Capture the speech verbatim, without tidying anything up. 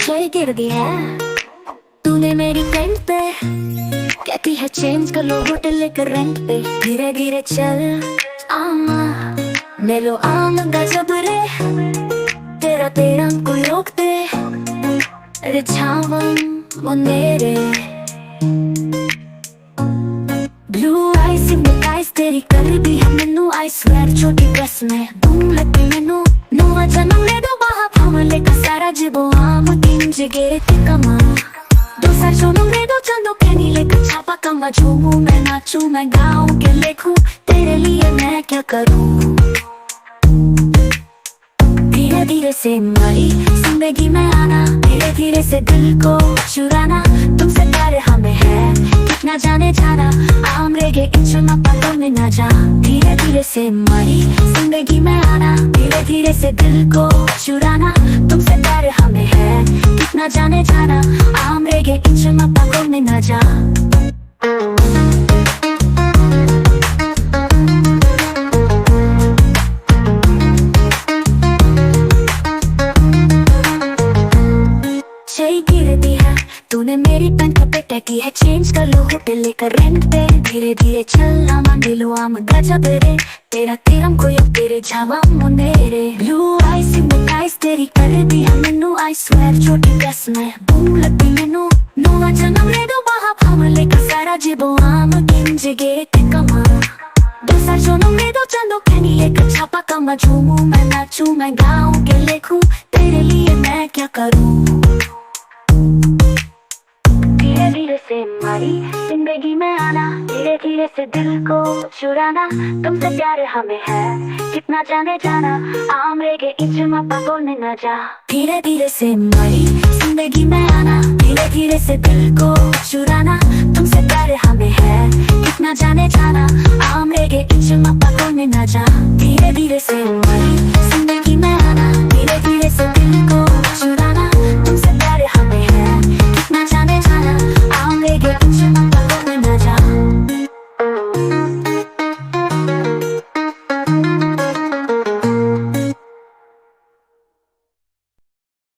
छह गिर दिया तूने मेरी टेंट पे, कहती है चेंज कर लो होटल लेकर रेंट पे। धीरे धीरे चल आमा, मेलो आम गजब रे, तेरा तेरा कोई रोक दे रे छावन मुनेरे। Blue eyes in the eyes तेरी कर दी है मैनू, I swear छोटी कसम है तुम लगी मैनू। नवा जन्म ले दो बाहा भावले का सारा जिबो आम किंज गे ते कमा। दो सर जोनो ले दो चंदो कहनी लेकर छापा कमा। झूमू मैं नाचू मैं गाऊं के लेखू, तेरे लिए मैं क्या करूं। धीरे धीरे से मरी जिंदगी में आना, धीरे धीरे से दिल को चुराना। तुमसे प्यार हमें है कितना जाने जाना, आम रेगे इंचुन पागल में ना जा। धीरे धीरे से मरी जिंदगी में आना, धीरे धीरे से दिल को चुराना। तुमसे प्यार हमें है कितना जाने जाना, आम रेगे इंचुन पागल में ना जा। छह गिर दी है तूने मेरी पेंट पे टैटी है, चेंज कर लो होटल लेकर रेंट पे। धीरे धीरे चलना मान लो आम गजब रे, तेरा तेरम को यो तेरे जावा मुनेरे। Blue eyes in the eyes तेरी कर दी है मैनू, I swear छोटी कसम है तुम लगी मैनू। नवा जन्म ले दो बाहा भावले का सारा जिबो आम किंज गे ते कमा। दो सर जोनो ले दो चंदो कहनी लेकर छापा कमा। झूमू मैं नाचू मैं गाऊं के लेखू, तेरे लिए मैं क्या करूं। धीरे धीरे से मरी जिंदगी में आना, धीरे धीरे से दिल को चुराना। तुमसे प्यार हमें है कितना जाने जाना, आम रेगे इंचुन पागल में ना जा। धीरे धीरे से मरी जिंदगी में आना, धीरे धीरे से दिल को चुराना। तुमसे प्यार हमें है कितना जाने जाना, आम रेगे इंचुन पागल में ना जा। धीरे धीरे से